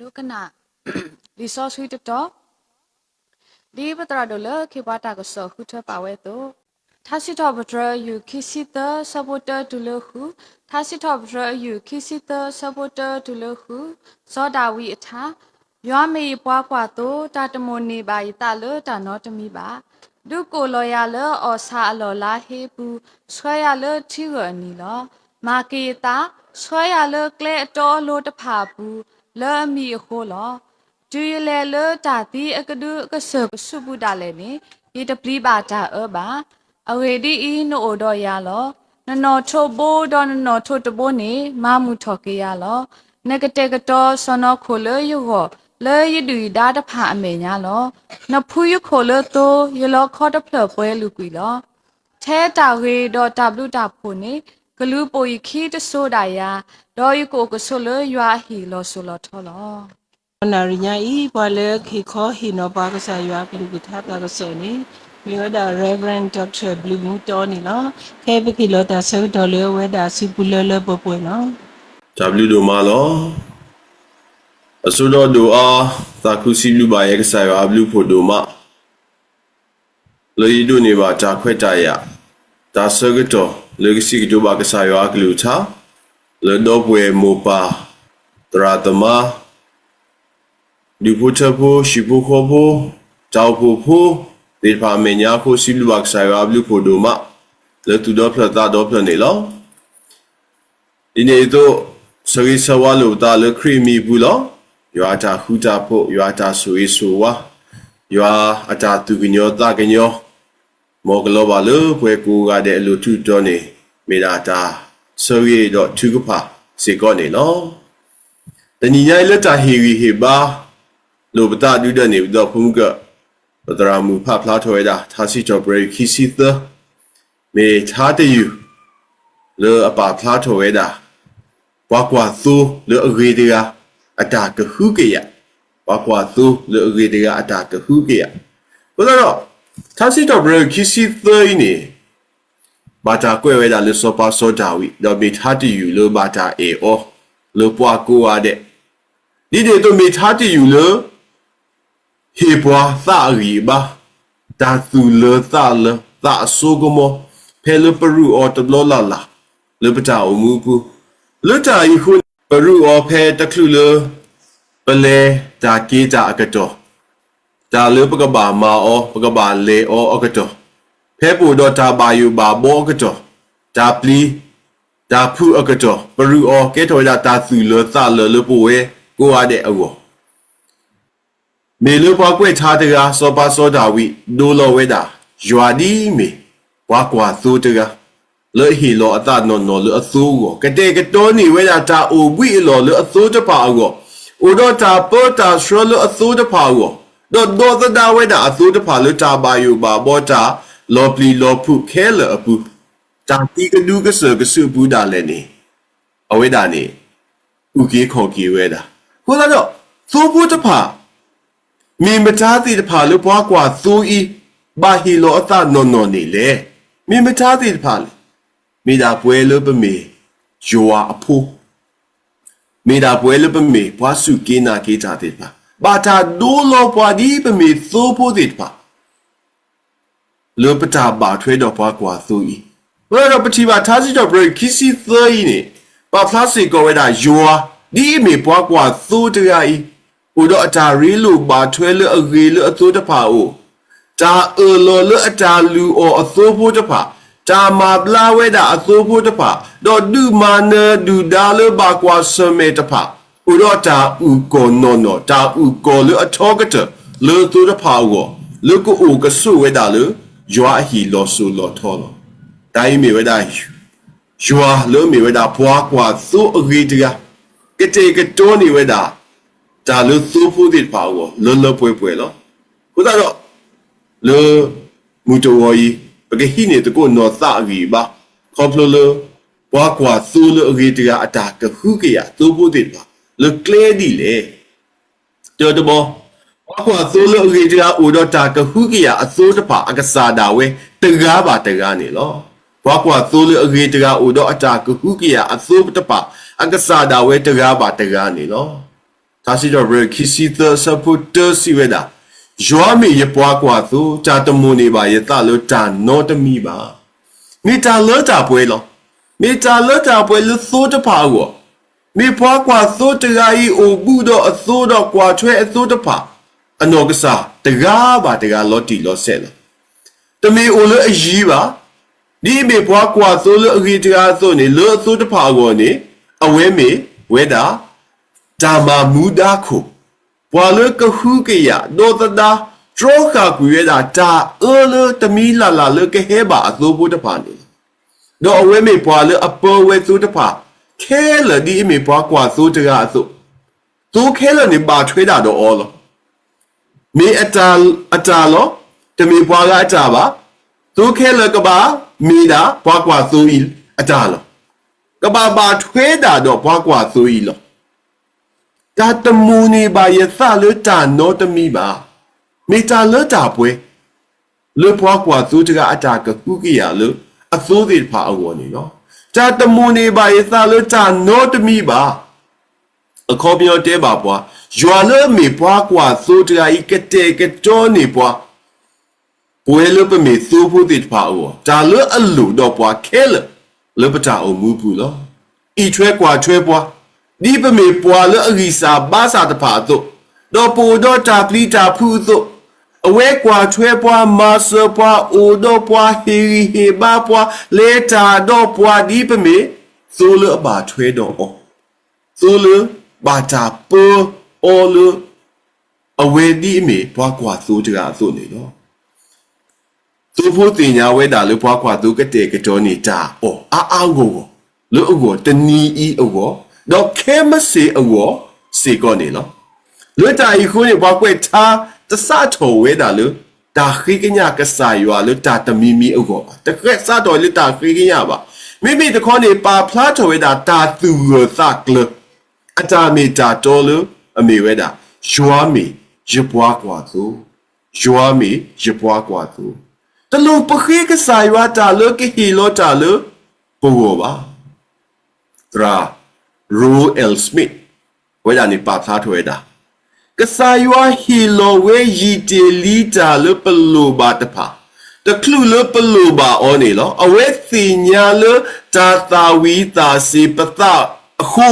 ဒိကနၣ် လံာ်စီဆှံတတီၤ, ဒ်ပသရၣ်ဒိၣ်လၢခ့ပှၤတၢ်ကစီၣ်ဃုထၢပာ်ဝဲအသိး, ထါစံးထီၣ်ပတြၢၤ အယူၢ်ခံဆံသၢ ဆၢဖိတၢတုၤလၢဃု, ထါစံးထီၣ်ပတြၢၤ အယူၢ်ခံဆံသၢ ဆၢဖိတၢတုၤလၢဃု, စီၤဒၤဝံးအထါ, ယွၤမ့ၢ်ယပှၤကွၢ်သိ, တၢ်တမိၣ်န့ၢ်ဘၣ်ယသးလၢတၢ်နီတမံၤဘၣ်. ဒုးကိးလီၤယၤလၢအီၣ်ဆၣ်အလီၢ်လါဟ့အပူၤ, ဆှၢယၤလၢထံဂၢၢ်အနံၤလီၤ. မၤက့ၤယသး, ဆှၢယၤလၢကျဲအတီအလိၤတဖၣ်အပူၤ, လၢအမံၤအဃိလီၤ. တုၤယလဲၤလၢတၢ်သံအကဒုကစၢၢ်ကဆူးပူၤဒၣ်လဲာ်န့ၣ်, ယတပျံၤဘၣ်တၢ်အၢဘၣ်. အဂ့ၢ်ဒ်အံၤ, နအိၣ်ဒီးယၤလီၤ. နနီၣ်ထိးဘိဒီးနနီၣ်ထိးတဘိန့ၣ် မၤမုာ်ထီၣ်က့ၤယၤလီၤ. နကတဲာ်ကတီၤစီၢ်နီၤခိၣ်လၢယဂီၢ်, လၢယဒုၣ်ယဒါတဖၣ်အမဲာ်ညါလီၤ. နဖှူယခိၣ်လၢသိ, ယလီခီတဖျၢၣ်ပှဲၤလုာ်ကွံာ်လီၤ. ထဲတၢ်ဂ့ၤဒီးတၢ်ဘျုးတၢ်ဖှိၣ်န့ၣ်, ကလူၤပိာ်ယခံတစိၤဒၣ်ယၤ, ဒီးယကအိၣ်ကဆိးလၢယွၤအဟံၣ်လီၤစိၤလီၤထီလီၤ. တနံၤညါအံၤ ပှၤလၢကဟ့ၣ်ခီဟ့ၣ်နီၤပှၤကစၢ်ယွၤအကလုၢ်ကထါတၢ်ကစီၣ်န့ၣ်, မ့ၢ်ဝဲဒၣ် Reverend Doctor ဘျုးမူတီန့ၣ်လီၤ. ခဲအံၤပကဟ့ၣ်လီၤတၢ်ဆၢကတီၢ်လၢအဝဲဒၣ်စုပူၤလၢလၢပှဲၤပှဲၤလီၤ. တၢ်ဘျုးဒိၣ်မးလီၤ. အစိဒီးဒိၣ်အါ, သးခုစံးဘျုးဘၣ်ယဲကစၢ်ယွၤအဘျုးဖှိၣ်ဒိၣ်မး လၢယဒိးန့ၢ်ဘၣ်တၢ်ခွဲးတၢ်ယာ်, တၢ်ဆၢကတီၢ်လၢကစံးကတိၤဘၣ်ကစၢ်ယွၤအကလုၢ်ကထါ, လၢဒီပုၢ်ဝဲၢ်မိၢ်ပၢ်, သရၣ်သမါ, ဒူၣ်ဖိထၢဖိ, ဟံၣ်ဖိဃီဖိ, တၢ်အိၣ်ဖှိၣ်ဖိသ့ၣ်တဖၣ်အမဲာ်ညါအဃိ စံးဘျုးဘၣ်ကစၢ်ယွၤအဘျုးဖှိၣ်ဒိၣ်မး, လၢသူၣ်ဒီဖျၢၣ်သးဒီဖျၢၣ်န့ၣ်လီၤ. ဒ်န့ၣ်အသိး, ဆၢဂ့ၤဆၢဝါလိာ်ပသးလၢခရံာ်အမံၤအပူၤလီၤ. ယွၤအတၢ်ဃူတၢ်ဖိး, ယွၤအတၢ်ဆိၣ်ဂ့ၤဆိၣ်ဝါ, ယွၤအတၢ်သူၣ်ကညီၤသးကညီၤ, မ်ကလီၤဘၣ်လၢပှၤကိးဂၤဒဲးအလိၤထူးတီၤန့ၣ်, မ့ၢ်ဒၣ်တၢ်ဆၢဂ့ၤဒီးထုကဖၣ်စ့ၢ်ကီးန့ၣ်လီၤ. တနံၤညါအံၤလၢတၢ်ဟ့ၣ်ဂံၢ်ဟ့ၣ်ဘါလိာ်ပသးဒုဒၢးန့ၣ် ပဒီပုၢ်မုၢ်ကၢၢ်, ပသရၣ်မုၣ်ဖးဖျါထီၣ်ဝဲဒၣ် ထါစံးထီၣ်ပတြၢၤ အယူၢ်ခံဆံသၢ, မ့ၢ်ထါတယူၢ် လၢအပာ်ဖျါထီၣ်ဝဲဒၣ် ပှၤကွၢ်သိလၢအဂ့ၤတဂၤ အတၢ်ကဟုကယာ်, ပှၤကွၢ်သိလၢအဂ့ၤတဂၤအတၢ်ကဟုကယာ်. အဃိသတးဒီး, ထါစံးထီၣ်ပတြၢၤ အယူၢ်ခံဆံသၢအံၤန့ၣ်, ဘၣ်တၢ်ကွဲးဝဲဒၣ်လၢစီၤပၤစီၤဒၤဝံး, ဒီးမ့ၢ်ထါတယူၢ်လၢဘၣ်တၢ်အဲၣ်အီၤလၢပှၤကိးဂၤဒဲး, ဒ်န့ၣ်အသိးမ့ၢ်ထါတယူၢ်လၢ ဟ့ၣ်ပှၤသးအဂံၢ်အဘါ, တၢ်သူၣ်လၢသးလၢ သးအစိကမီၤ, ဖဲလၢပရူးအီၤတဘျီလၢ်လၢ် လၢပတၢ်အိၣ်မူအပူၤ, လၢတၢ်အံၤအဃိန့ၣ် ပရူးအီၤဖဲတချုးလၢ ပလဲၤတၢ်က့ၤတၢ်အကတီၢ်, တၢ်လၢပကဘၣ်မၤအီၤ ပကဘၣ်လဲၤအီၤအကတီၢ်, ဖဲပအိၣ်ဒီးတၢ်ဘၣ်ယိၣ်ဘၣ်ဘီအကတီၢ်, တၢ်ပျံၤ တၢ်ဖုးအကတီၢ်, ပရူးအီၤကဲထီၣ်ဝဲဒၣ်တၢ်သူၣ်လၢသးလၢလၢပဝဲကိးဂၤဒဲးအဂီၢ် မ့ၢ်လၢပှၤကွဲးထါတဂၤ စီၤပၤစီၤဒၤဝံး ဒိလီၤဝဲဒၣ် ယွၤဒ်အမ့ၢ် ပှၤကွၢ်သိတဂၤ လၢအဟ့ၣ်လီၤအသးနီၢ်နီၢ်လၢအသိအဂီၢ်, ကတဲာ်ကတီၤန့ၢ်ဝဲဒၣ်တၢ်အိၣ်ဘှံးအလီၢ်လၢအသိတဖၣ်အဂီၢ်, အိၣ်ဒီးတၢ်ပၢတၢ်ဆှၢလၢအသိတဖၣ်အဂီၢ်, ဒီးဒီသဒၣ်ဝဲဒၣ်အသိတဖၣ်လၢတၢ်ဘၣ်ယိၣ်ဘၣ်ဘီတၢ်လီၤပျံၤလီၤဖုးခဲလၢာ်အပူၤ, တၢ်သံကဒုကစၢၢ်ကဆူးအပူၤဒၣ်လဲာ်န့ၣ် အဝဲဒၣ်န့ၣ် အုၣ်က့ၤခီၣ်က့ၤဝဲဒၣ်. အဃိသတးဒီး သိဖိတဖၣ် မ့ၢ်မတၤသ့ၣ်တဖၣ်လၢပှၤကွၢ်သိအံၤ ဘၣ်ဟ့ၣ်လီၤအသးနီၢ်နီၢ်န့ၣ်လဲၣ်. မ့ၢ်မတၤသ့ၣ်တဖၣ်လဲၣ်. မ့ၢ်ဒၣ်ပဝဲလၢပမ့ၢ်ယွၤအဖိ, မ့ၢ်ဒၣ်ပဝဲလၢပမ့ၢ်ပှၤစူၢ်က့ၤနာ်က့ၤတၢ်သ့ၣ်တဖၣ်, ဘၣ်တၢ်ဒိလီၤပှၤဒ်ပမ့ၢ်သိဖိသ့ၣ်တဖၣ် လၢပတၢ်ဘၣ်ထွဲဒီးပှၤကွၢ်သိအံၤ, အဃိသတးဒီးပထံၣ်ဘၣ်ထါစံးထီၣ်ပတြၢၤခံဆံသၢအံၤန့ၣ် ပာ်ဖျါစ့ၢ်ကီးဝဲဒၣ် ယွၤ ဒ်အမ့ၢ်ပှၤကွၢ်သိတဂၤအံၤ, အိၣ်ဒီးအတၢ်ရ့လိာ်ဘၣ်ထွဲလၢအဂ့ၤလၢအသိတဖၣ်အအိၣ်, တၢ်အၢၣ်လီၤလၢအတၢ်လုၢ်အီၣ်အသိဖိတဖၣ်, တၢ်မၤဘျါဝဲဒၣ်အသိဖိတဖၣ်, ဒီးဒုးမၤနၢၤဒုၣ်ဒါလၢဘၣ်ကွၢ်ဆၢၣ်မဲာ်တဖၣ်, အိၣ်ဒီးတၢ်အုၣ်ကီၤနီၢ်နီၢ်, တၢ်အုၣ်ကီၤလၢအထီကတၢၢ်လၢအသိတဖၣ်အဂီၢ်, လၢကအိၣ်ကဆိးဝဲဒၣ်လၢ ယွၤအဟံၣ်လီၤစိၤလီၤထီလီၤ. တၢ်အံၤမ့ၢ်ဝဲဒၣ် ယွၤလၢအမ့ၢ်ဝဲဒၣ်ပှၤကွၢ်သိအဂ့ၤတဂၤ, ကတဲာ်ကတီၤန့ၢ်ဝဲဒၣ် တၢ်လၢသိဖိသ့ၣ်တဖၣ်အဂီၢ် လၢလၢပှဲၤပှဲၤလီၤ. အဃိသတးဒီး လၢမုၢ်တဂီၤအံၤ ပကဟံးန့ၢ်သကိးနီၢ်သးအဂံၢ်အဘါ, ခီဖျိလၢ ပှၤကွၢ်သိလၢအဂ့ၤတဂၤအတၢ်ကဟုကယာ်သိဖိသ့ၣ်တဖၣ် လၢကျဲဒ်လဲၣ်. တၢတဘီ, ပှၤကွၢ်သိလၢအဂ့ၤတဂၤအိၣ်ဒီးတၢ်ကဟုကယာ်အသိတဖၣ် အကစၢ်ဒၣ်ဝဲတဂၤဘၣ်တဂၤန့ၣ်လီၤ. ပှၤကွၢ်သိလၢအဂ့ၤတဂၤအိၣ်ဒီးအတၢ်ကဟုကယာ်အသိတဖၣ် အကစၢ်ဒၣ်ဝဲတဂၤဘၣ်တဂၤန့ၣ်လီၤ. ထါစံးထီၣ်ပတြၢၤ ခံဆံသၢ အဆၢဖိတၢ စံးဝဲဒၣ်, ယွၤမ့ၢ်ယပှၤကွၢ်သိ, တၢ်တမိၣ်န့ၢ်ဘၣ်ယသးလၢတၢ်နီတမံၤဘၣ်. မ့ၢ်တၢ်လၢတၢ်ပှဲၤလီၤ. မ့ၢ်တၢ်လၢတၢ်ပှဲၤလၢသိတဖၣ်အဂီၢ်, မ့ၢ်ပှၤကွၢ်သိတဂၤအံၤ အိၣ်ဘူးဒီးအသိဒီးကွၢ်ထွဲအသိတဖၣ် အနီၢ်ကစၢ်တဂၤဘၣ်တဂၤလီၤတံၢ်လီၤဆဲးလီၤ. တမ့ၢ်အိၣ်လၢအယံၤဘၣ်. ဒ်အမ့ၢ်ပှၤကွၢ်သိလၢအဂ့ၤတဂၤအသိးန့ၣ်, လၢအသိတဖၣ်အဂီၢ်န့ၣ်, အဝဲမ့ၢ်ဝဲဒၣ် တၢ်မၤမူဒါခိၣ်, ပှၤလၢကဟုကယာ် ဒီသဒၣ် တြီဃာ်ကွံာ်ဝဲဒၣ် တၢ်အၢလၢတမံၤလၢ်လၢ်လၢကဟဲဘၣ်အသိဖိတဖၣ်န့ၣ်လီၤ. ဒီးအဝဲမ့ၢ်ပှၤလၢအပၢဝဲသိတဖၣ် ခဲလၢာ်ဒ်အမ့ၢ်ပှၤကွၢ်သိတဂၤအသိး, သိခဲလၢာ်န့ၣ်ဘၣ်ထွဲဒၣ်ဒီးအီၤလီၤ. မ့ၢ်အတၢ်လီၤ, တမ့ၢ်ပှၤဂၤအတၢ်ဘၣ်. သိခဲလၢာ်ကဘၣ်မ့ၢ်ဒၣ်ပှၤကွၢ်သိအံၤအတၢ်လီၤ. ကဘၣ်ဘၣ်ထွဲဒၣ်ဒီးပှၤကွၢ်သိအံၤလီၤ. တၢ်တမိၣ်န့ၢ်ဘၣ်ယသးလၢတၢ်နီတမံၤဘၣ်. မ့ၢ်တၢ်လၢတၢ်ပှဲၤ လၢပှၤကွၢ်သိတဂၤအတၢ်ကဟုကယာ်လၢအသိသ့ၣ်တဖၣ်အဂီၢ်န့ၣ်လီၤ. တၢ်တမိၣ်န့ၢ်ဘၣ်ယသးလၢတၢ်နီတမံၤဘၣ်. အခီပညီတဲဘၣ်ပှၤ, ယွၤလၢအမ့ၢ်ပှၤကွၢ်သိတဂၤအံၤ ကတဲာ်ကတီၤန့ၢ်ပှၤ ပဝဲလၢပမ့ၢ်သိဖိသ့ၣ်တဖၣ်အဂီၢ်, တၢ်လၢအလိၣ်ဒီးပှၤခဲလၢာ်လၢပတၢ်အိၣ်မူပူၤလီၤ. အံးထွဲကွၢ်ထွဲပှၤ, ဒ်ပမ့ၢ်ပှၤလၢအဂံၢ်စၢ်ဘါစၢ်တဖၣ်အသိး, ဒီးပအိၣ်ဒီးတၢ်ပျံၤတၢ်ဖုးအသိး, အဝဲကွၢ်ထွဲပှၤ, မၤစၢၤပှၤ, အိၣ်ဒီးပှၤ, ဟ့ၣ်ဂံၢ်ဟ့ၣ်ဘါပှၤ, လဲၤတၢ်ဒီးပှၤဒ်ပမ့ၢ်သိလၢအဘၣ်ထွဲဒီးအီၤ, သိလၢဘၣ်တၢ်ပၢအီၤလၢ အဝဲဒ်အမ့ၢ်ပှၤကွၢ်သိတဂၤအသိးန့ၣ်လီၤ. သိဖိသ့ၣ်ညါဝဲဒၣ်လၢပှၤကွၢ်သိကတဲာ်ကတီၤန့ၢ်တၢ်အီၤအါအါဂီၢ်ဂီၢ် လၢအဂီၢ်တနံၤအံၤအဂီၢ်, ဒီးခဲမုၢ်ဆ့ၣ်အဂီၢ်စ့ၢ်ကီးန့ၣ်လီၤ. လၢတၢ်အံၤအဃိန့ၣ် ပှၤကွဲးထါတစးထီၣ်ဝဲဒၣ်လၢ တၢ်ဃ့ကညးကစၢ်ယွၤလၢတၢ်တမံၤမံၤအဂီၢ်ဘၣ်. တဃဲးစးထီၣ်လၢတၢ်ဃ့ကညးဘၣ်. မ့မ့ၢ်တခီန့ၣ် ပာ်ဖျါထီၣ်ဝဲဒၣ်တၢ်သူၣ်ဂၢၢ်သးကျၢၤ အတၢ်မ့ၢ်တၢ်တီလၢအမ့ၢ်ဝဲဒၣ် ယွၤမ့ၢ်ယပှၤကွၢ်သိ, ယွၤမ့ၢ်ယပှၤကွၢ်သိ, တလိၣ်ပဃ့ကစၢ်ယွၤတၢ်လၢကဟ့ၣ်လီၤတၢ်လၢပဂီၢ်ဘၣ်. သရၣ် Roel Smith ဝဲဒၣ်န့ၣ်ပာ်ဖျါထီၣ်ဝဲဒၣ် ကစၢ်ယွၤဟ့ၣ်လီၤဝဲယံာ်တ့ၢ်လံတၢ်လၢပလိၣ်ဘၣ်တဖၣ်, တချုးလၢပလိၣ်ဘၣ်အီၤန့ၣ်လီၤ. အဝဲသ့ၣ်ညါလၢတၢ်သၣ်ဝံၤသၣ်စ့ၤပသးအဃိ,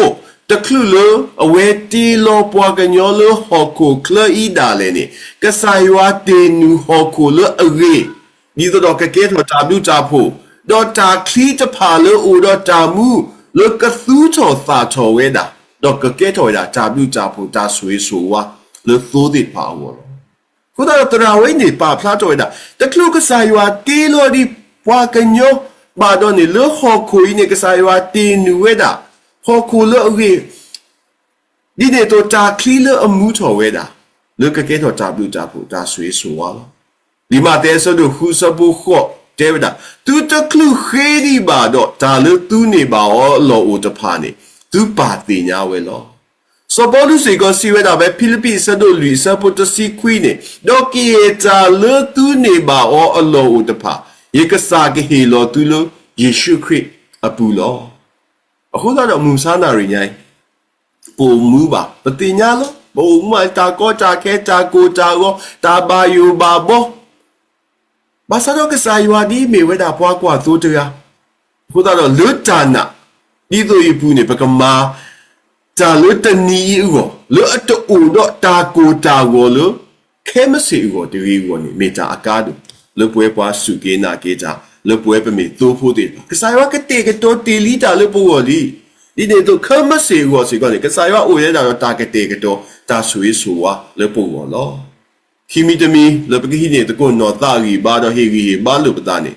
တချုးလၢအဝဲတ့လီၤပှၤကညီလၢဟီၣ်ခိၣ်ချၢအံၤဒၣ်လဲာ်န့ၣ်, ကစၢ်ယွၤတ့ၢ်နုာ်ဟီၣ်ခိၣ်လၢအဂ့ၤ ဒ်သိးဒီးကကဲထီၣ်တၢ်ဘျုးတၢ်ဖှိၣ်, ဒီးတၢ်ချံတဖၣ်လၢအိၣ်ဒီးတၢ်မူ လၢကသူၣ်ထီၣ်သၣ်ထီၣ်ဝဲဒၣ်, ဒီးကကဲထီၣ်ဝဲဒၣ်တၢ်ဘျုးတၢ်ဖှိၣ် တၢ်ဆိၣ်ဂ့ၤဆိၣ်ဝါ လၢသိသ့ၣ်တဖၣ်အဂီၢ်လီၤ. အဃိသတးဒီးသရၣ်ဝဲန့ၣ်ပာ်ဖျါထီၣ်ဝဲဒၣ်, တချုးကစၢ်ယွၤတ့လီၤဒံးပှၤကညီဘၣ်ဒီးန့ၣ် လၢဟီၣ်ခိၣ်အံၤန့ၣ် ကစၢ်ယွၤတ့ၢ်နုာ်ဝဲဒၣ် ဟီၣ်ခိၣ်လၢအဂ့ၤ ဒ်န့ၣ်အသိးတၢ်ချံလၢအမူထီၣ်ဝဲဒၣ် လၢကကဲထီၣ်တၢ်ဘျုးတၢ်ဖှိၣ်တၢ်ဆိၣ်ဂ့ၤဆိၣ်ဝါလီၤ. လံာ်မးသဲအဆၢဒိၣ်ဃုအဆၢဖိဃိးတဲဝဲဒၣ်, သုတချုးဃ့ဒံးဘၣ်ဒီး တၢ်လၢသုန့ၢ်ဘၣ်အီၤအလီၢ်အိၣ်တဖၣ်န့ၣ် သုပၢ်သ့ၣ်ညါဝဲလီၤ. စီၤပီလူးစ့ၢ်ကီးစံးဝဲဒၣ်ဖဲဖံလံးပံးအဆၢဒိၣ်လွံၢ်အဆၢဖိတဆံခွံန့ၣ်, ဒီးကယဲၢ်တၢ်လၢသုန့ၢ်ဘၣ်အီၤအလီၢ်အိၣ်တဖၣ် ယကစၢ်ကဟ့ၣ်လီၤသုလၢယ့ၣ်ၡူးခရံာ်အပူၤလီၤ. အဃိသတးဒီးမုၢ်မဆါနၣ်ရံၣ်ညါအံၤ ပအိၣ်မူဘၣ်, ပသ့ၣ်ညါလီၤ, ပအိၣ်မူဘၣ်တၢ်ကီတၢ်ခဲ တၢ်ကိၢ်တၢ်ဂီၤ တၢ်ဘၣ်ယိၣ်ဘၣ်ဘီ ဘၣ်ဆၣ်ဒီးကစၢ်ယွၤဒ်အမ့ၢ်ဝဲဒၣ်ပှၤကွၢ်သိတဂၤ, အဃိသတးဒီးလၢတၢ်နာ် ဒ်သိးအံၤအပူၤန့ၣ် ပကမၤ တၢ်လၢတနံၤအံၤအဂီၢ် လၢအတအိၣ်ဒီးတၢ်ကိၢ်တၢ်ဂီၤလၢ ခဲမုၢ်ဆ့ၣ်အဂီၢ်တဂ့ၤအဂီၢ်န့ၣ် မ့ၢ်တၢ်အကါဒိၣ် လၢပဝဲပှၤစူၢ်က့ၤနာ်က့ၤတၢ် လၢပဝဲပမ့ၢ်သိဖိသ့ၣ်တဖၣ် ကစၢ်ယွၤကတဲာ်ကတီၤတ့ၢ်လံတၢ်လၢပဂီၢ်လံ. ဒ်န့ၣ်အသိး ခဲမုၢ်ဆ့ၣ်အဂီၢ်စ့ၢ်ကီးန့ၣ် ကစၢ်ယွၤအိၣ်ဝဲဒၣ်ဒီးတၢ်ကတဲာ်ကတီၤ တၢ်ဆိၣ်ဂ့ၤဆိၣ်ဝါလၢပဂီၢ်လီၤ. ခံမံၤတမံၤ လၢပကဟံးန့ၢ်သကိးနီၢ်သးဂံၢ်ဘါဒီးဟ့ၣ်ဂံၢ်ဟ့ၣ်ဘါလိာ်ပသးန့ၣ်,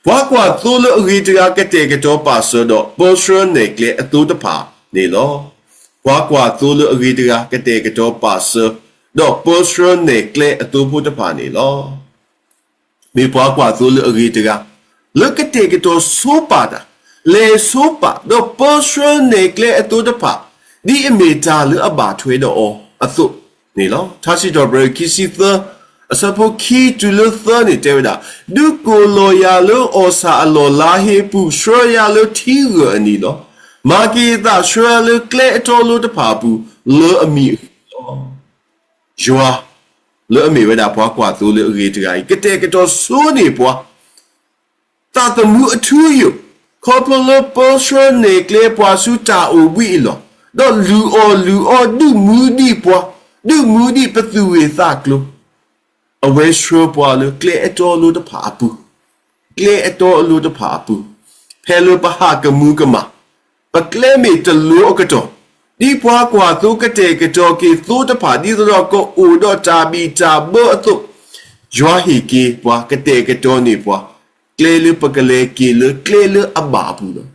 ပှၤကွၢ်သိလၢအဂ့ၤတဂၤကတဲာ်ကတီၤပာ်စၢၤဒီး ပၢဆှၢနဲၣ်ကျဲအသိတဖၣ်န့ၣ်လီၤ. ပှၤကွၢ်သိလၢအဂ့ၤတဂၤကတဲာ်ကတီၤပာ်စၢၤ ဒီးပၢဆှၢနဲၣ်ကျဲအသိဖိတဖၣ်န့ၣ်လီၤ. မ့ၢ်ပှၤကွၢ်သိလၢအဂ့ၤတဂၤ လၢကတဲာ်ကတီၤဆိပာ်တၢ်, လဲၤဆိပာ် ဒီးပၢဆှၢနဲၣ်ကျဲအသိတဖၣ် ဒ်အမ့ၢ်တၢ်လၢအဘၣ်ထွဲဒီးအီၤအသိးန့ၣ်လီၤ. ထါစံးထီၣ်ပတြၢၤခံဆံသၢ အဆၢဖိခံတုၤလၢသၢန့ၣ်တဲဝဲဒၣ်, ဒုးကိၢ်လီၤယၤလၢအီၣ်ဆၣ်အလီၢ်လါဟ့အပူၤ ဆှၢယၤလၢထံဂၢၢ်အနံၤလီၤ. မၤက့ၤယသးဆှၢယၤလၢကျဲအတီအလိၤတဖၣ်အပူၤ လၢအမံၤ ယွၤလၢအမ့ၢ်ဝဲဒၣ်ပှၤကွၢ်သိလၢအဂ့ၤတဂၤအံၤ ကတဲာ်ကတီၤဆိန့ၢ်ပှၤ သးသမူအထူအယိာ်, ခီဖျိလၢပၢဆှၢန့ၢ်ကျဲပှၤဆူတၢ်အိၣ်ဘှံးအလီၢ်, ဒီးလုၢ်အီၣ်လုၢ်အီဒုးမူဒံးပှၤ, ဒုးမူဒံးပသူၣ်ဂ့ၢ်သးကျိၤ, အဝဲဆှၢပှၤလၢကျဲအတီအလိၤတဖၣ်အပူၤ, ကျဲအတီအလိၤတဖၣ်အပူၤ, ဖဲလၢပဟးကမူကမၣ်, ပကျဲမ့ၢ်တလိၤအကတီၢ်, ဒ်ပှၤကွၢ်သိကတဲာ်ကတီၤက့ၤသိတဖၣ် ဒ်သိးဒီးကအိၣ်ဒီးတၢ်ဘံၣ်တၢ်ဘၢအသိး, ယွၤဟ့ၣ်က့ၤပှၤ ကတဲာ်ကတီၤန့ၢ်ပှၤ ကျဲလၢပကလဲၤက့ၤလၢကျဲလၢအဘၣ်အပူၤလီၤ.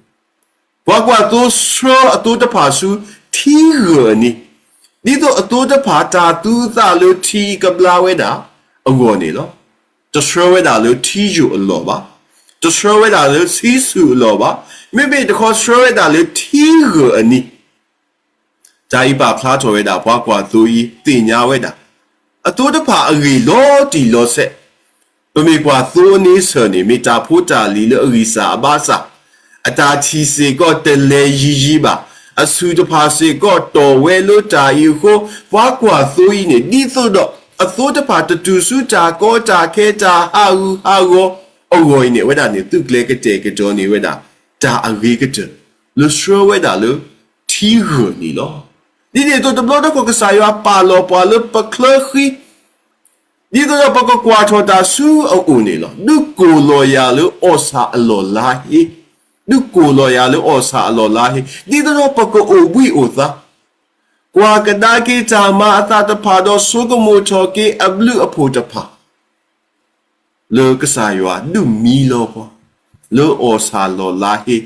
ပှၤကွၢ်သိဆှၢအသိတဖၣ်ဆူထံဂၢၢ်အနံၤ, ဒ်သိးအသိတဖၣ်တၢ်သူအသးလၢထံကဘျါဝဲဒၣ်အဂီၢ်န့ၣ်လီၤ. တဆှၢဝဲဒၣ်လၢထံယိာ်အလီၢ်ဘၣ်, တဆှၢဝဲဒၣ်လၢဆံဆူၣ်အလီၢ်ဘၣ်, မ့မ့ၢ်တခီဆှၢဝဲဒၣ်လၢထံဂၢၢ်အနံၤ တၢ်အံၤပာ်ဖျါထီၣ်ဝဲဒၣ်ပှၤကွၢ်သိအံၤသ့ၣ်ညါဝဲဒၣ် အသိတဖၣ်အဂ့ၢ်လီၤတံၢ်လီၤဆဲး, ပမ့ၢ်ကွၢ်သိအန့ဆၢၣ်န့ၣ် မ့ၢ်တၢ်ဖိတၢ်လံၤလၢအဂံၢ်စၢ်အဘါစၢ်, အတၢ်ထံၣ်စ့ၢ်ကီးတလဲၤယံၤယံၤဘၣ်, အဆူၣ်တဖၣ်စ့ၢ်ကီးတီၢ်ဝဲလၢတၢ်အံၤအဃိ, ပှၤကွၢ်သိအံၤန့ၣ် ဒ်သိးဒီးအသိတဖၣ်တတုၤဆူတၢ်ကီတၢ်ခဲတၢ်ဟးဂူာ်ဟးဂီၤအဂီၢ်အံၤန့ၣ် အဝဲဒၣ်န့ၣ် သုးကျဲၤကတဲာ်ကတီၤန့ၢ်ဝဲဒၣ် တၢ်အဂ့ၤကတၢၢ် လၢဆှၢဝဲဒၣ်လၢ ထံဂၢၢ်န့ၣ်လီၤ. ဒ်န့ၣ်အသိးတဘျီတခီၣ် ကစၢ်ယွၤပာ်လီၤပှၤလၢပချၢဃံ ဒ်သိးဒီးပကကွၢ်ထီၣ်တၢ်ဆူအအိၣ်န့ၣ်လီၤ. ဒုးကိၢ်လီၤယၤလၢအီၣ်ဆၣ်အလီၢ်လါဟ့, ဒုးကိၢ်လီၤယၤလၢအီၣ်ဆၣ်အလီၢ်လါဟ့, ဒ်သိးဒီးပကအိၣ်ဘှံးအိၣ်သါ, ကွၢ်ကဒါက့ၤတၢ်မၤအသးတဖၣ်ဒီးဆိကမိၣ်ထီၣ်က့ၤအဘျုးအဖှိၣ်တဖၣ် လၢကစၢ်ယွၤဒုးမံလီၤပှၤ လၢအီၣ်ဆၣ်လီၢ်လါဟ့,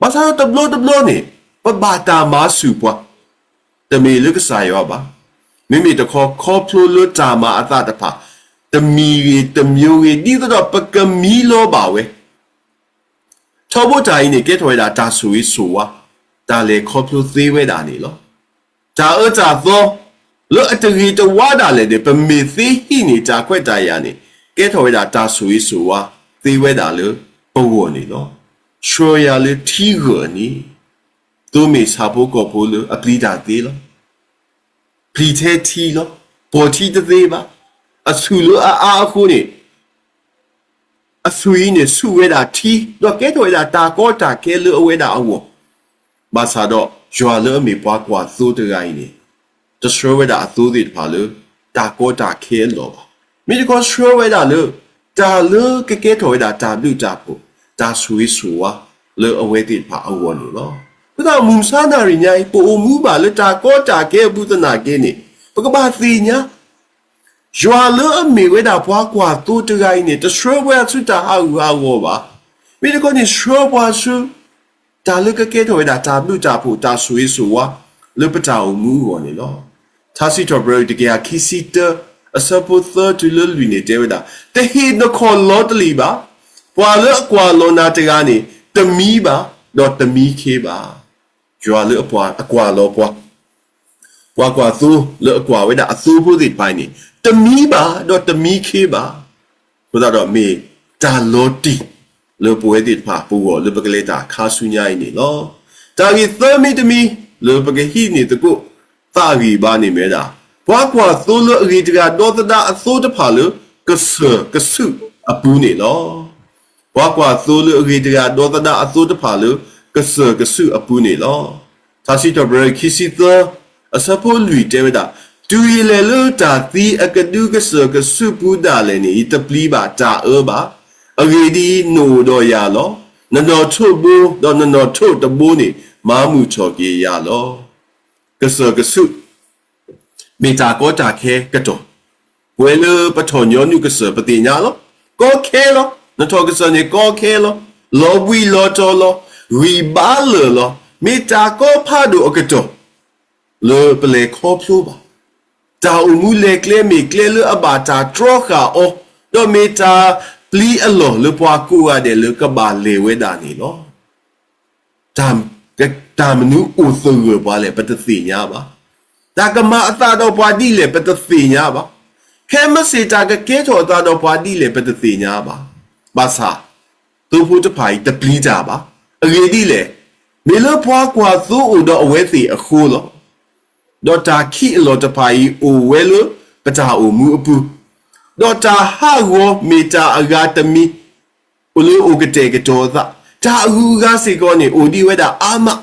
ဘၣ်ဆၣ်ဒီးတဘျီတဘျီန့ၣ် ပဘၣ်တၢ်မၤဆူၣ်ပှၤ တမ့ၢ်လၢကစၢ်ယွၤဘၣ်. မ့မ့ၢ်တခီခီဖျိလၢတၢ်မၤအသးတဖၣ် တမံၤဂ့ၤတမျိုးဂ့ၤ ဒ်သိးဒီးပကမံလီၤဘၣ်ဝဲ ထီဘိတၢ်အံၤန့ၣ် ကဲထီၣ်ဝဲဒၣ်တၢ်ဆိၣ်ဂ့ၤဆိၣ်ဝါ တၢ်လဲၤခီဖျိသ့ဝဲဒၣ်န့ၣ်လီၤ. တၢ်အၢတၢ်သီ လၢအတဂ့ၤတဝါဒၣ်လဲာ်န့ၣ် ပမ့ၢ်သ့ဟံးန့ၢ်တၢ်ခွဲးတၢ်ယာ်န့ၣ် ကဲထီၣ်ဝဲဒၣ်တၢ်ဆိၣ်ဂ့ၤဆိၣ်ဝါသ့ဝဲဒၣ်လၢပဂီၢ်န့ၣ်လီၤ. ဆှၢယၤလၢထံဂၢၢ်အနံၤ, သိးမ့ၢ်ဆၣ်ဖိကီၢ်ဖိလၢအပျံၤတၢ်သ့လီၤ. ပျံၤထဲထံလီၤ. ပိာ်ထံတသ့ဘၣ်. အဆူၣ်လၢအအါအဃိန့ၣ် အဆူၣ်အံၤန့ၣ် ဆူၣ်ဝဲဒၣ်ထံ ဒီးကဲထီၣ်ဝဲဒၣ်တၢ်ကီတၢ်ခဲလၢအဝဲဒၣ်အဂီၢ်, ဘၣ်ဆၣ်ဒီးယွၤလၢအမ့ၢ်ပှၤကွၢ်သိတဂၤအံၤန့ၣ် တဆှၢဝဲဒၣ်အသိသ့ၣ်တဖၣ်လၢ တၢ်ကီတၢ်ခဲအလီၢ်ဘၣ်. မ့ၢ်တခီဆှၢဝဲဒၣ်လၢ တၢ်လၢကကဲထီၣ်ဝဲဒၣ်တၢ်ဘျုးတၢ်ဖှိၣ် တၢ်ဆိၣ်ဂ့ၤဆိၣ်ဝါ လၢအဝဲသ့ၣ်တဖၣ်အဂီၢ်န့ၣ်လီၤ. အဃိသတးမုၢ်မဆါနၣ်ရံၣ်ညါအံၤ ပအိၣ်မူဘၣ်လၢတၢ်ကီတၢ်ခဲအပူၤသနာ်က့န့ၣ် ပကဘၣ်သ့ၣ်ညါ ယွၤလၢအမ့ၢ်ဝဲဒၣ်ပှၤကွၢ်သိတဂၤအံၤန့ၣ် တဆှၢပှၤဆူတၢ်ဟးဂူာ်ဟးဂီၤဘၣ်. မ့ၢ်တခီန့ၣ်ဆှၢပှၤဆူ တၢ်လၢကကဲထီၣ်ဝဲဒၣ်တၢ်ဘျုးတၢ်ဖှိၣ်တၢ်ဆိၣ်ဂ့ၤဆိၣ်ဝါ လၢပတၢ်အိၣ်မူအဂီၢ်န့ၣ်လီၤ. ထါစံးထီၣ်ပတြၢၤတကယၤခံဆံတၢ အဆၢဖိသၢတုၤလၢလွံၢ်န့ၣ်တဲဝဲဒၣ်, တဟ့ၣ်နခီၣ်လီၤတလံာ်ဘၣ်. ပှၤလၢအကွၢ်လီၤနၤတဂၤန့ၣ် တမံဘၣ် ဒီးတမံခ့ဘၣ်. ယွၤလၢအပှၤအကွၢ်လီၤပှၤ ပှၤကွၢ်သိလၢအကွၢ်ဝဲဒၣ်အသိဖိသ့ၣ်တဖၣ်အံၤန့ၣ် တမံဘၣ်ဒီးတမံခ့ဘၣ်. အဃိသတးဒီးမ့ၢ်တၢ်လီၤတံၢ်လၢပဝဲသ့ၣ်တဖၣ်ပဂီၢ်လၢပကလဲၤတၢ်ခါဆူညါအံၤန့ၣ်လီၤ. တၢ်ဂ့ၢ်သၢမံၤတမံၤလၢပကဟံးန့ၢ်သကိးသးဂံၢ်ဘါန့ၣ်မ့ၢ်ဝဲဒၣ် ပှၤကွၢ်သိလၢအဂ့ၤတဂၤဒီသဒၣ်အသိတဖၣ်လၢကစၢၢ်ကဆူၣ်အပူၤန့ၣ်လီၤ. ပှၤကွၢ်သိလၢအဂ့ၤတဂၤဒီသဒၣ်အသိတဖၣ်လၢကစၢၢ်ကဆူၣ်အပူၤန့ၣ်လီၤ. ထါစံးထီၣ်ပတြၢၤခံဆံသၢ အဆၢဖိလွံၢ်တဲဝဲဒၣ်, တုၤယလဲၤလၢတၢ်သံအကဒုကစၢၢ်ကဆူၣ်ပူၤဒၣ်လဲာ်န့ၣ် ယတပျံၤဘၣ်တၢ်အၢဘၣ်. အဂ့ၢ်ဒ်အံၤ, နအိၣ်ဒီးယၤလီၤ. နနီၣ်ထိးဘိ, ဒီးနနီၣ်ထိးတဘိန့ၣ် မၤမုာ်ထီၣ်က့ၤယၤလီၤ. ကစၢၢ်ကဆူၣ် မ့ၢ်တၢ်ကီတၢ်ခဲကတီၢ်, ပဝဲလၢပထီၣ်ညီနုၢ်ကစၢၢ်ပသ့ၣ်ညါလီၤ. ကီခဲလီၤ. နထီၣ်ကစၢၢ်န့ၣ်ကီခဲလီၤ. လီၤဘှံးလီၤတီၤလီၤ. ဂံၢ်ဘါလၢာ်လီၤ. မ့ၢ်တၢ်ကီဖးဒိၣ်အကတီၢ် လၢပလဲၤခီဖျိဘၣ်. တၢ်အိၣ်မူလဲၤကျဲမ့ၢ်ကျဲလၢအဘၣ်တၢ်တြီဃာ်အီၤ, ဒီးမ့ၢ်တၢ်ပျံၤအလီၢ်လၢပှၤကိးဂၤဒဲးလၢကဘၣ်လဲၤဝဲဒၣ်န့ၣ်လီၤ. တၢ်, တၢ်မနုၤအိၣ်သဂၢၢ်ပှၤလဲၣ် ပတသ့ၣ်ညါဘၣ်. တၢ်ကမၤအသးဒီးပှၤဒ်လဲၣ် ပတသ့ၣ်ညါဘၣ်. ခဲမုၢ်ဆ့ၣ်တၢ်ကကဲထီၣ်အသးဒီးပှၤဒ်လဲၣ် ပတသ့ၣ်ညါဘၣ်. ဘၣ်ဆၣ် သိဖိတဖၣ်အံၤတပျံၤတၢ်ဘၣ်. အဂ့ၢ်ဒ်လဲၣ်, မ့ၢ်လၢပှၤကွၢ်သိအိၣ်ဒီးအဝဲသ့ၣ်အဃိလီၤ. ဒီးတၢ်ခံးအလီၢ်တဖၣ်အံၤအိၣ်ဝဲလၢပတၢ်အိၣ်မူအပူၤ, ဒီးတၢ်ဟးဂီၤမ့ၢ်တၢ်အဂၤတမံၤ အိၣ်လၢအိၣ်ကတဲာ်ကတီၤအသး, တၢ်အဂုၤအဂၤစ့ၢ်ကီးန့ၣ် အိၣ်ဒံးဝဲဒၣ်အါမး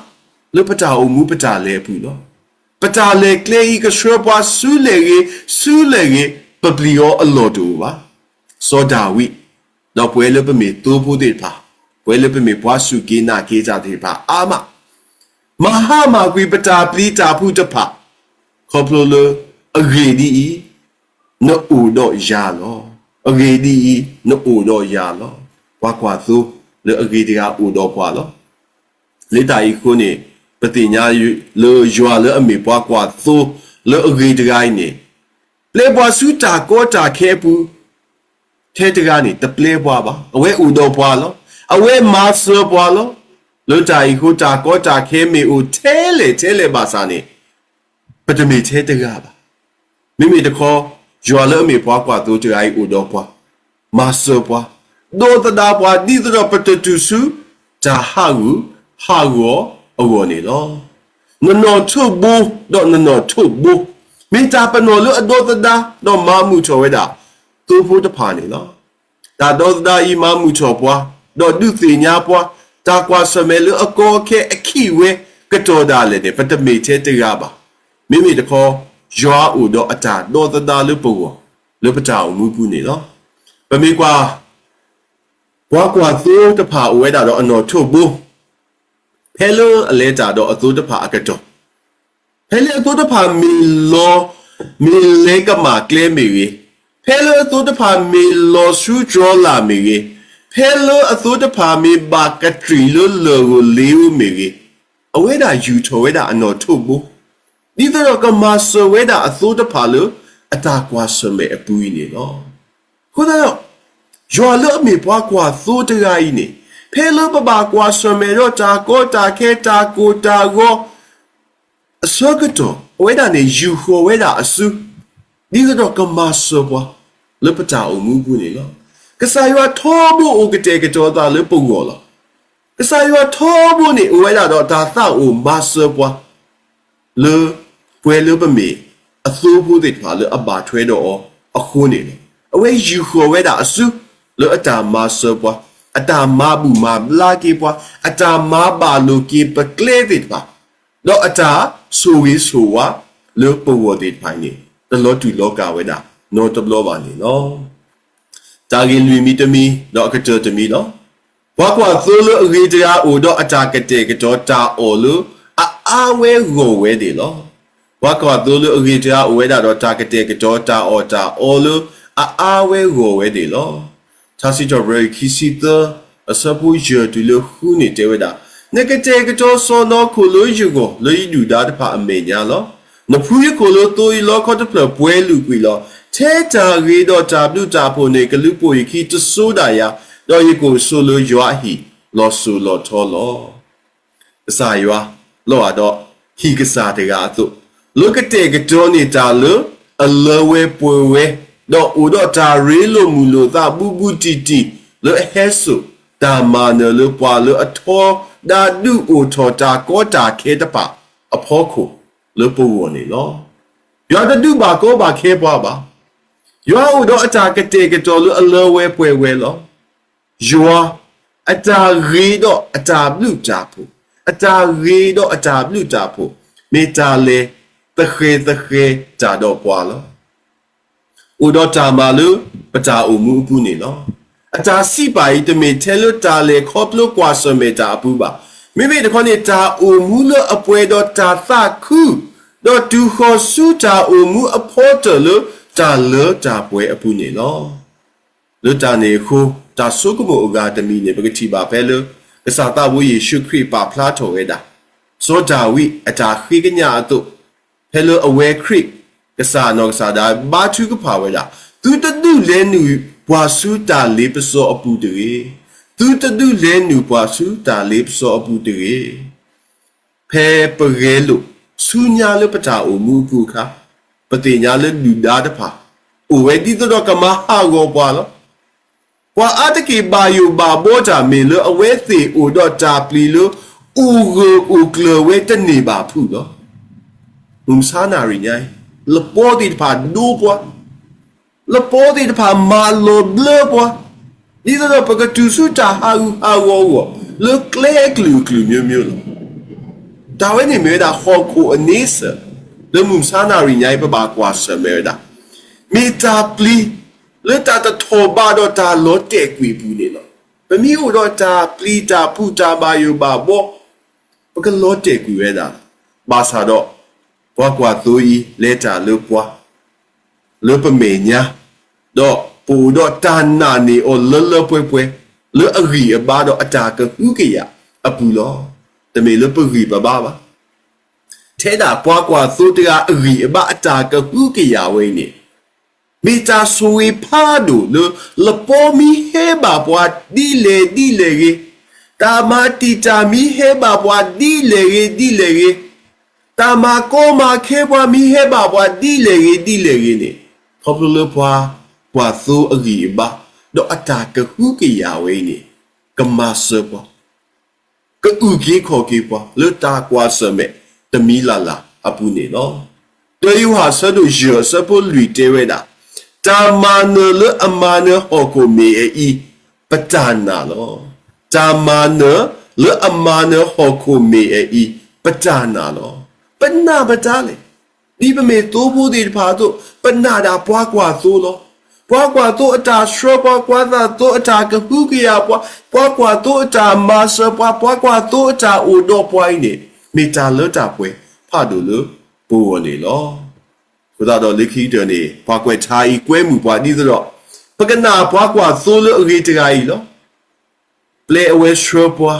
လၢပတၢ်အိၣ်မူပတၢ်လဲၤအပူၤလီၤ. ပတၢ်လဲၤကျဲအံၤကဆှၢပှၤဆူလဲၣ်ဂ့ၤ, ဆူလဲၣ်ဂ့ၤ, ပပျံၤအီၤအလီၢ်တအိၣ်ဘၣ်. စီၤဒၤဝံး, ဒီးပဝဲလၢပမ့ၢ်သိဖိသ့ၣ်တဖၣ်, ပဝဲလၢပမ့ၢ်ပှၤစူၢ်က့ၤနာ်က့ၤတၢ်သ့ၣ်တဖၣ်အါမး, မၤဟါမၢ်ကွံာ်ပတၢ်ပျံၤတၢ်ဖုးတဖၣ်, ခီဖျိလၢအဂ့ၢ်ဒ်အံၤ, နအိၣ်ဒီးယၤလီၤ. အဂ့ၢ်ဒ်အံၤ, နအိၣ်ဒီးယၤလီၤ. ပှၤကွၢ်သိလၢအဂ့ၤတဂၤအိၣ်ဒီးပှၤလီၤ. လၢတၢ်အံၤအဃိန့ၣ်, ပသ့ၣ်ညါလၢယွၤလၢအမ့ၢ်ပှၤကွၢ်သိလၢအဂ့ၤတဂၤအံၤန့ၣ်, ပျဲပှၤဆူတၢ်ကီတၢ်ခဲအပူၤ ထဲတဂၤန့ၣ် တပျဲပှၤဘၣ်. အဝဲအိၣ်ဒီးပှၤလီၤ. အဝဲမၤစၢၤပှၤလီၤ. လၢတၢ်အံၤအဃိ တၢ်ကီတၢ်ခဲမ့ၢ်အိၣ်ထဲလဲၣ်ထဲလဲၣ်ဘၣ်ဆၣ်န့ၣ်, ပတမ့ၢ်ထဲတဂၤဘၣ်. မ့မ့ၢ်တခီ, ယွၤလၢအမ့ၢ်ပှၤကွၢ်သိတဂၤအံၤအိၣ်ဒီးပှၤ, မၤစၢၤပှၤ, ဒီသဒၣ်ပှၤ ဒ်သိးဒီးပတတုၤဆူတၢ်ဟးဂူာ်ဟးဂီၤအဂီၢ်န့ၣ်လီၤ. နနီၣ်ထိးဘိ, ဒီးနနီၣ်ထိးဘိ, မ့ၢ်တၢ်ပနီၣ်လၢအဒီသဒၣ် ဒီးမၤမုာ်ထီၣ်ဝဲဒၣ် သိဖိတဖၣ်န့ၣ်လီၤ. တၢ်ဒီသဒၣ်အံၤမၤမုာ်ထီၣ်ပှၤ, ဒီးဒုးသ့ၣ်ညါပှၤ, တၢ်ကွၢ်ဆၢၣ်မဲာ်လၢအကီအခဲအခံးဝဲကတီၢ်ဒၣ်လဲာ်န့ၣ် ပတမ့ၢ်ထဲတဂၤဘၣ်. မ့မ့ၢ်တခီ, ယွၤအိၣ်ဒီးအတၢ်ဒီသဒၣ်လၢပဂီၢ်, လၢပတၢ်အိၣ်မူပူၤန့ၣ်လီၤ. ပမ့ၢ်ကွၢ်, ပှၤကွၢ်သိတဖၣ်အိၣ်ဝဲဒၣ်ဒီးအနီၣ်ထိးဘိ, ဖဲလၢအလဲၤတၢ်ဒီးအသိတဖၣ်အကတီၢ်, ဖဲလၢအသိတဖၣ်မ့ၢ်လီၤ, မ့ၢ်လဲၤကမၣ်ကျဲမ့ၢ်ဂ့ၤ, ဖဲလၢအသိတဖၣ်မ့ၢ်လီၤဆူတြီလာ်မ့ၢ်ဂ့ၤ, ဖဲလၢအသိတဖၣ်မ့ၢ်ဘၣ်ကတြံၣ်လၢလၢၢ်ဧိၤလ့ဧိၤမ့ၢ်ဂ့ၤ, အဝဲဒၣ်ယူာ်ထီၣ်ဝဲဒၣ်အနီၣ်ထိးဘိ, ဒ်သိးဒီးကမၤစၢၤဝဲဒၣ်အသိတဖၣ်လၢအတၢ်ကွၢ်ဆၢၣ်မဲာ်အပူၤအံၤန့ၣ်လီၤ. အဃိသတးဒီး, ယွၤလၢအမ့ၢ်ပှၤကွၢ်သိတဂၤအံၤန့ၣ်, ဖဲလၢပဘၣ်ကွၢ်ဆၢၣ်မဲာ်ဒီးတၢ်ကီတၢ်ခဲ တၢ်ကိၢ်တၢ်ဂီၤ အဆၢကတီၢ်, အဝဲဒၣ်န့ၣ် ယူာ်ဃီၤဝဲဒၣ်အစု, ဒ်သိးဒီးကမၤစၢၤပှၤ လၢပတၢ်အိၣ်မူအပူၤန့ၣ်လီၤ. ကစၢ်ယွၤထီဘိအိၣ်ကတဲာ်ကတီၤအသးလၢပဂီၢ်လီၤ. ကစၢ်ယွၤထီဘိန့ၣ် အိၣ်ဝဲဒၣ်ဒီးတၢ်သးအိၣ်မၤစၢၤပှၤ လၢပှဲၤလၢပမ့ၢ်အသိဖိသ့ၣ်တဖၣ်လၢအဘၣ်ထွဲဒီးအီၤအဃိန့ၣ်လီၤ. အဝဲယူာ်ဃီၤဝဲဒၣ်အစု လၢအတၢ်မၤစၢၤပှၤ, အတၢ်မၤဘူၣ်မၤဘျါက့ၤပှၤ, အတၢ်မၤဘၣ်လိာ်က့ၤပကျဲသ့ၣ်တဖၣ်, ဒီးအတၢ်ဆိၣ်ဂ့ၤဆိၣ်ဝါလၢပဂီၢ်သ့ၣ်တဖၣ်အံၤန့ၣ် တလီၤတူာ်လီၤကာ်ဝဲဒၣ်နီတဘျီဘၣ်န့ၣ်လီၤ. တၢ်ဂ့ၢ်လွံၢ်မံၤတမံၤ ဒီးအကတၢၢ်တမံၤလီၤ. ပှၤကွၢ်သိလၢအဂ့ၤတဂၤအိၣ်ဒီးအတၢ်ကတဲာ်ကတီၤတၢ်အီၣ်လၢအအါဝဲဂီၢ်ဝဲန့ၣ်လီၤ. ပှၤကွၢ်သိလၢအဂ့ၤတဂၤအိၣ်ဝဲဒၣ်ဒီးတၢ်ကတဲာ်ကတီၤတၢ်အီၣ်တၢ်အီလၢအအါဝဲဂီၢ်ဝဲန့ၣ်လီၤ. ထါစံးထီၣ်ပတြၢၤခံဆံသၢ အဆၢဖိယဲၢ်တုၤလၢဃုန့ၣ်တဲဝဲဒၣ်, နကတဲာ်ကတီၤစီၢ်နီၤခိၣ်လၢယဂီၢ် လၢယဒုၣ်ဒါတဖၣ်အမဲာ်ညါလီၤ. နဖှူယခိၣ်လၢသိအံၤလီခီတဖျၢၣ်ပှဲၤလုာ်ကွံာ်လီၤ. ထဲတၢ်ဂ့ၤဒီးတၢ်ဘျုးတၢ်ဖှိၣ်န့ၣ် ကလူၤပိာ်ယခံတစိဒၣ်ယၤ, ဒီးယကအိၣ်ဆိးလၢယွၤအဟံၣ်လီၤစိၤလီၤထီလီၤ. ကစၢ်ယွၤ လီၤဂာ်ဒီးဟံၣ်ကစၢ်တဂၤအသိး, လၢကတဲာ်ကတီၤန့ၢ်တၢ်လၢအလၢဝဲပှဲၤဝဲ, ဒီးအိၣ်ဒီးတၢ်ရ့လိာ်မုာ်လိာ်သးဘူးဘူးတံၢ်တံၢ် လၢအဟဲစိာ်တၢ်မၤနၢၤလၢပှၤလၢအထီဒါဒုးအိၣ်ထီၣ်တၢ်ကီတၢ်ခဲတဖၣ်အဖီခိၣ်လၢပဂီၢ်န့ၣ်လီၤ. ယွၤတဒုးဘၣ်ကီဘၣ်ခဲပှၤဘၣ်. ယွၤအိၣ်ဒီးအတၢ်ကတဲာ်ကတီၤလၢအလၢဝဲပှဲၤဝဲလီၤ. ယွၤ အတၢ်ဂ့ၤဒီးအတၢ်ဘျုးတၢ်ဖှိၣ်, အတၢ်ဂ့ၤဒီးအတၢ်ဘျုးတၢ်ဖှိၣ်, မ့ၢ်တၢ်လဲၤသဃဲၤသဃဲၤတၢ်ဒီးပှၤလီၤ. အိၣ်ဒီးတၢ်မၤလၢပတၢ်အိၣ်မူအပူၤန့ၣ်လီၤ. အတၢ်စံးပာ်အံၤတမ့ၢ်ထဲလၢတၢ်လဲၤခီဖျိကွၢ်ဆၢၣ်မဲာ်တၢ်အပူၤဘၣ်. မ့မ့ၢ်တခီန့ၣ် တၢ်အိၣ်မူလၢအပှဲၤဒီးတၢ်သးခု, ဒီးတုၤဃီၤဆူတၢ်အိၣ်မူအဖီတၢၣ်လၢတၢ်လၢတၢ်ပှဲၤအပူၤန့ၣ်လီၤ. လၢတၢ်န့ၣ်အဃိ, တၢ်ဆိကမိၣ်အဂၤတမံၤန့ၣ် ပကထံၣ်ဘၣ်ဖဲလၢ ကစၢ်သးဘိယ့ၣ်ၡူးခရံာ်ပာ်ဖျါထီၣ်ဝဲဒၣ် စီၤဒၤဝံးအတၢ်ဃ့ကညးအသိး, ဖဲလၢအဝဲခရံာ် ကစၢ်နီၢ်ကစၢ်ဒၣ် ဘါထုကဖၣ်ဝဲဒၣ်, သုတဒုးလဲၤနုာ်ပှၤဆူတၢ်လ့ပစီအပူၤတဂ့ၤ. သုတဒုးလဲၤနုာ်ပှၤဆူတၢ်လ့ပစီအပူၤတဂ့ၤ. ဖဲပဂဲၤလိာ်ဆူညါလၢပတၢ်အိၣ်မူအပူၤအခါ, ပသ့ၣ်ညါလၢဒုၣ်ဒါတဖၣ် အိၣ်ဝဲဒ်သိးဒီးကမၤဟးဂီၤပှၤလီၤ. ပှၤအါတက့ၢ်ဘၣ်ယိၣ်ဘၣ်ဘှီတၢ်မ့ၢ်လၢအဝဲသ့ၣ်အိၣ်ဒီးတၢ်ပျံၤလၢ အိၣ်ဂၢၢ်အိၣ်ကျၢၤဝဲတန့ၢ်ဘၣ်ဖုးလီၤ. မုၢ်မဆါနၣ်ရံၣ်ညါအံၤ, လပီသ့ၣ်တဖၣ်ဒိပှၤ, လပီသ့ၣ်တဖၣ်မၤလီၤဘျၢပှၤ, ဒ်သိးဒီးပကတုၤဆူတၢ်ဟးဂူာ်ဟးဂီၤအဂီၢ် လၢကျဲအကလုာ်ကလုာ်မျိုးမျိုးလီၤ. တၢ်ဝဲန့ၣ်မ့ၢ်ဝဲဒၣ်ဟီၣ်ခိၣ်အန့ဆၢၣ် လၢမုၢ်မဆါနၣ်ရံၣ်ညါအံၤ ပဘၣ်ကွၢ်ဆၢၣ်မဲာ်ဝဲဒၣ်, မ့ၢ်တၢ်ပျံၤ လၢတၢ်တထီၣ်ဘးဒီးတၢ်လီၤတဲာ်ကွံာ်အပူၤန့ၣ်လီၤ. ပမ့ၢ်အိၣ်ဒီးတၢ်ပျံၤတၢ်ဖုးတၢ်ဘၣ်ယိၣ်ဘၣ်ဘီ ပကလီၤတဲာ်ကွံာ်ဝဲဒၣ်, ဘၣ်ဆၣ်ဒီး ပှၤကွၢ်သိအံၤ လဲၤတၢ်လၢပှၤ လၢပမဲာ်ညါ, ဒီးပအိၣ်ဒီးတၢ်နာ်န့ၢ်အီၤလၢလၢပှဲၤပှဲၤ လၢအဂံၢ်အဘါဒီးအတၢ်ကဟုကယာ်အပူၤလီၤ. တမ့ၢ်လၢပဂံၢ်ပဘါဘၣ်. ထဲဒၣ်ပှၤကွၢ်သိတဂၤအဂံၢ်အဘါအတၢ်ကဟုကယာ်ဝဲအံၤန့ၣ် မ့ၢ်တၢ်ဆိၣ်ဂ့ၤဖးဒိၣ်လၢ လပီမ့ၢ်ဟဲဘၣ်ပှၤဒ်လဲၣ်ဒ်လဲၣ်ဂ့ၤ, တၢ်မၤတံာ်တာ်မ့ၢ်ဟဲဘၣ်ပှၤဒ်လဲၣ်ဂ့ၤဒ်လဲၣ်ဂ့ၤ, တၢ်မၤကီမၤခဲပှၤမ့ၢ်ဟဲဘၣ်ပှၤဒ်လဲၣ်ဂ့ၤဒ်လဲၣ်ဂ့ၤန့ၣ်, ခီဖျိလၢပှၤကွၢ်သိအဂံၢ်အဘါ ဒီးအတၢ်ကဟုကယာ်ဝဲအံၤန့ၣ် ကမၤစၢၤပှၤ ကအုၣ်က့ၤခီၣ်က့ၤပှၤ လၢတၢ်ကွၢ်ဆၢၣ်မဲာ်တမံၤလၢ်လၢ်အပူၤန့ၣ်လီၤ. တၢယိၤဟၣ်အဆၢဒိၣ်ယဲၢ်အဆၢဖိလွံၢ်တဲဝဲဒၣ်, တၢ်မၤနၢၤလၢအမၤနၢၤဟီၣ်ခိၣ်မ့ၢ်အအံၤ ပတၢ်နာ်လီၤ. တၢ်မၤနၢၤလၢအမၤနၢၤဟီၣ်ခိၣ်မ့ၢ်အအံၤ ပတၢ်နာ်လီၤ. ပနာ်မတၤလဲၣ်. ဒ်ပမ့ၢ်သိဖိသ့ၣ်တဖၣ်အသိး ပနာ်ဒၣ်ပှၤကွၢ်သိလီၤ. ပှၤကွၢ်သိအတၢ်ဆှၢပှၤ, ပှၤကွၢ်သိအတၢ်ကဟုကယာ်ပှၤ, ပှၤကွၢ်သိအတၢ်မၤစၢၤပှၤ, ပှၤကွၢ်သိအတၢ်အိၣ်ဒီးပှၤအံၤန့ၣ် မ့ၢ်တၢ်လၢတၢ်ပှဲၤဖးဒိၣ်လၢပဂီၢ်န့ၣ်လီၤ. အဃိသတးဒီးလၢခံကတၢၢ်န့ၣ် ပှၤကွဲးထါအံၤကွဲမုာ်ပှၤဒ်သိးဒီး ပကနာ်ပှၤကွၢ်သိလၢအဂ့ၤတဂၤအံၤလီၤ. ပျဲအဝဲဆှၢပှၤ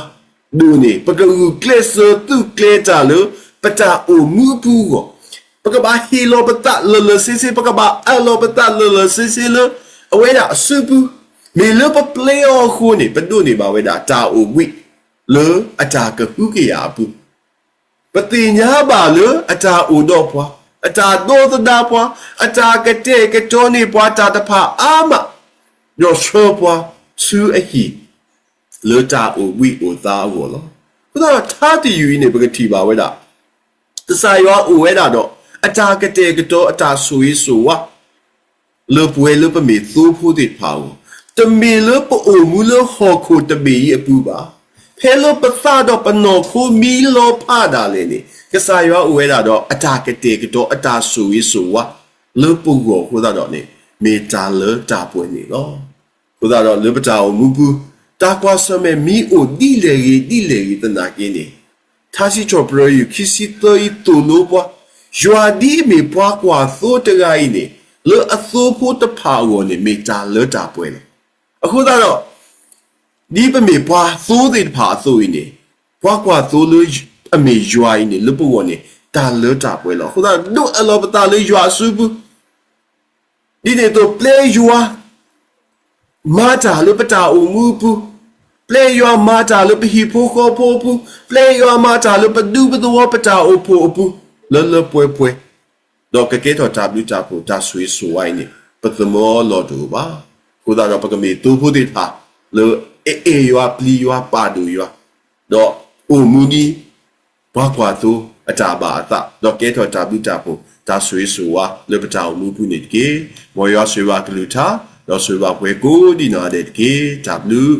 ဒိၣ်န့ၢ် ပကဂုာ်ကျဲးစၢးသူၣ်ကျဲၤတၢ်လၢ ပတၢ်အိၣ်မူအပူၤအဂီၢ်, ပကဘၣ်ဟ့ၣ်လီၤပသးလၢာ်လၢာ်ဆ့ဆ့, ပကဘၣ်အၢၣ်လီၤပသးလၢာ်လၢာ်ဆ့ဆ့လၢ အဝဲဒၣ်အစုပူၤ, မ့ၢ်လၢပပျဲအီၤအဃိန့ၣ် ပဒိးန့ၢ်ဘၣ်ဝဲဒၣ်တၢ်အိၣ်ဘှံးလၢအတၢ်ကဟုကယာ်အပူၤ ပသ့ၣ်ညါဘၣ်လၢအတၢ်အိၣ်ဒီးပှၤ, အတၢ်ဒီသဒၣ်ပှၤ, အတၢ်ကတဲာ်ကတီၤန့ၢ်ပှၤတၢ်တဖၣ်အါမး, ဒီးဆှၢပှၤဆူအဟံၣ် လၢတၢ်အိၣ်ဘှံးအိၣ်သါအဂီၢ်လီၤ. အဃိသတးဒီးထါတယုၢ်အံၤန့ၣ် ပကထံၣ်ဘၣ်ဝဲဒၣ် ကစၢ်ယွၤအိၣ်ဝဲဒၣ်ဒီး အတၢ်ကတဲာ်ကတီၤအတၢ်ဆိၣ်ဂ့ၤဆိၣ်ဝါ လၢပဝဲလၢပမ့ၢ်သိဖိသ့ၣ်တဖၣ်အဂီၢ်, တမ့ၢ်လၢပအိၣ်မူလၢဟီၣ်ခိၣ်တဘ့ၣ်အံၤအပူၤဘၣ်. ဖဲလၢပသးဒီးပနီၢ်ခိမံလီၤဖးဒၣ်လဲာ်န့ၣ် ကစၢ်ယွၤအိၣ်ဝဲဒၣ်ဒီးအတၢ်ကတဲာ်ကတီၤအတၢ်ဆိၣ်ဂ့ၤဆိၣ်ဝါ လၢပဂီၢ်အဃိသတးဒီးန့ၣ် မ့ၢ်တၢ်လၢတၢ်ပှဲၤန့ၣ်လီၤ. အဃိသတးဒီးလၢပတၢ်အိၣ်မူပူၤ တၢ်ကွၢ်ဆၢၣ်မဲာ်မ့ၢ်အိၣ်ဒ်လဲၣ်ဂ့ၤဒ်လဲၣ်ဂ့ၤသနာ်က့န့ၣ် ထါစံးထီၣ်ပတြၢၤယုၢ်ခံဆံသၢအံၤသိၣ်လိပှၤ, ယွၤဒ်အမ့ၢ်ပှၤကွၢ်သိတဂၤအံၤန့ၣ် လၢအသိဖိတဖၣ်အဂီၢ်န့ၣ် မ့ၢ်တၢ်လၢတၢ်ပှဲၤလီၤ. အဃိသတးဒီး ဒ်ပမ့ၢ်ပှၤသိသ့ၣ်တဖၣ်အသိးအံၤန့ၣ် ပှၤကွၢ်သိလၢအမ့ၢ်ယွၤအံၤန့ၣ် လၢပဂီၢ်န့ၣ် တၢ်လၢတၢ်ပှဲၤလီၤ. အဃိသတးဒီး ဒိးအၢၣ်လီၤပသးလၢယွၤအစုပူၤ ဒ်န့ၣ်အသိး ပျဲယွၤမၤတၢ်လၢပတၢ်အိၣ်မူအပူၤ, ပျဲယွၤမၤတၢ်လၢပဟံၣ်ဖိဃီဖိအပူၤ, ပျဲယွၤမၤတၢ်လၢပဒူပသဝီပတၢ်အိၣ်ဖှိၣ်အပူၤ, လၢလၢပှဲၤပှဲၤ, ဒီးကကဲထီၣ်တၢ်ဘျုးတၢ်ဖှိၣ်တၢ်ဆိၣ်ဂ့ၤဆိၣ်ဝါအံၤန့ၣ် ပသမၢအီၤလီၢ်တအိၣ်ဘၣ်. အဃိသတးဒီး ပကမ့ၢ်သိဖိသ့ၣ်တဖၣ် လၢအအဲၣ်ယွၤပျံၤယွၤပာ်ဒိၣ်ယွၤ, ဒီးအိၣ်မူဒ် ပှၤကွၢ်သိအတၢ်ဘၣ်အသး, ဒီးကဲထီၣ်တၢ်ဘျုးတၢ်ဖှိၣ်တၢ်ဆိၣ်ဂ့ၤဆိၣ်ဝါလၢပတၢ်အိၣ်မူအပူၤန့ၣ်တက့ၢ်. မ်ယွၤဆိၣ်ဂ့ၤဘၣ်ကလုၢ်ကထါ, ဒီးဆိၣ်ဂ့ၤဘၣ်ပှၤကိးဒံနီၢ်ဂၤဒဲးတက့ၢ်. တၢ်ဘျုး